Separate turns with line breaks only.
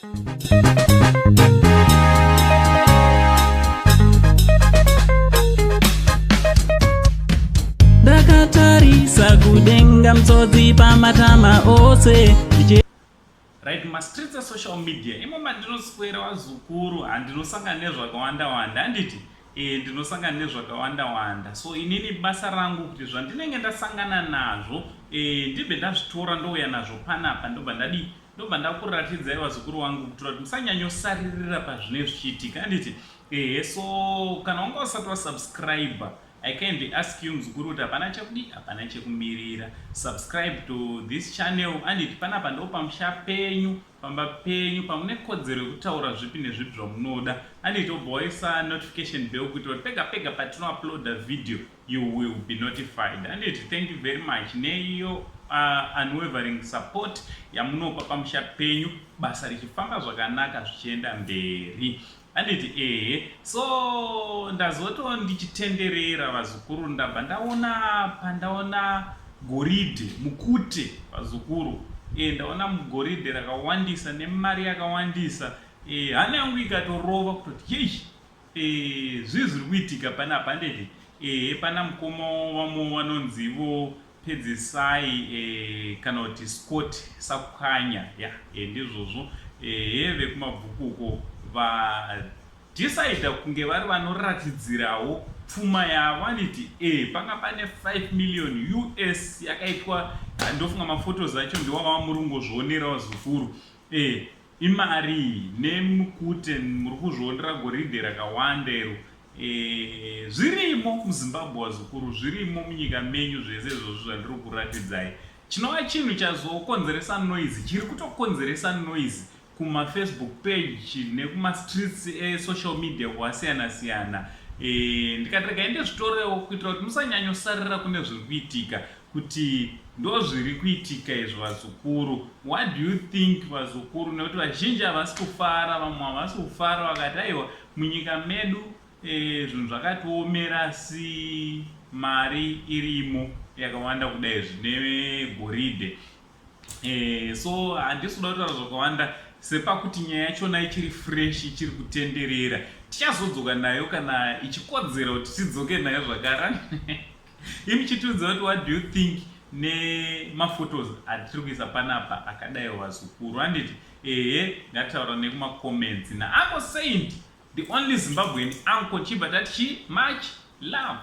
Ndakatarisa kudenga mtsodzi pamatama ose.
Right, mastreets esocial media imo mandinoswera vazukuru, handinosangana nezvakawanda wanda, handiti? Ndinosangana nezvakawanda wanda, so inini basa rangu kuti zvandinenge ndasangana nazvo ndibve ndazvitora, ndouya nazvo panapa, ndobva ndadii, ndobva ndakuratidzai vazukuru vangu, kutura kuti musanyanyosaririra pazvinenge zvichiitika, handiti? Ehe, so kana wanga usati wasubscribe, I kindly ask you muzukuru kuti hapana chekudi, hapana chekumirira, subscribe to this channel, anditi? Panapa ndo pamusha penyu, pamba penyu, pamune kodzero yekutaura zvipi nezvipi zvamunoda, anditi? Obva waisa notification bell kuitira kuti pega pega patinouploada video you will be notified, anditi? Thank you very much neiyo unwavering support yamunopa pamusha penyu, basa richifamba zvakanaka, zvichienda mberi, handiti? Ehe, so ndazoto ndichitenderera vazukuru, ndabva ndaona pandaona goridhe mukute vazukuru. Ndaona mugoridhe rakawandisa nemari yakawandisa. Hana yangu ikatorova kutoti yei, zvii zviri kuitika panapa, handiti? Ehe, pana mukoma vamwe vanonzivo Pedzisai kana kuti Scott Sakupwanya ya, ndizvozvo. Ehe, vekuMabvuku uko vadecida kunge vari vanoratidzirawo pfuma yavo, handiti? Panga pane 5 million US yakaitwa, ndofunga maphotos acho ndiwava muri kungozvionerawo zukuru. Imari iyi nemukute muri kuzvionera, goridhe rakawanda iro. Zvirimo muZimbabwe wazukuru, zvirimo munyika menyu zvese izvozvo zvandiri kuratidzai, chinova chinhu chazokonzeresa noise, chiri kutokonzeresa noise kumafacebook page nekumastreets esocial media kwakasiyana siyana. Ndikati regai ndizvitorewo kuitira kuti musanyanyosarira kune zviri kuitika, kuti ndo zviri kuitika izvo vazukuru. What do you think vazukuru? Nekuti vazhinji havasi kufara, vamwe havasi kufara, vakati aiwa, munyika medu zvinhu zvakatiomera, asi mari irimo yakawanda kudai zvine goridhe. So handisi kuda kutaura zvakawanda, sepakuti nyaya yachona ichiri fresh, ichiri kutenderera. Tichazodzoka nayo kana ichikodzera kuti tidzoke nayo zvakare. Imi chitiudza kuti what do you think nemaphotos atiri kuisa panapa akadai vazukuru, handiti? Ehe, ngataura nekumacomments naUncle Saint, the only Zimbabwean uncle. Chibva tati chi much love.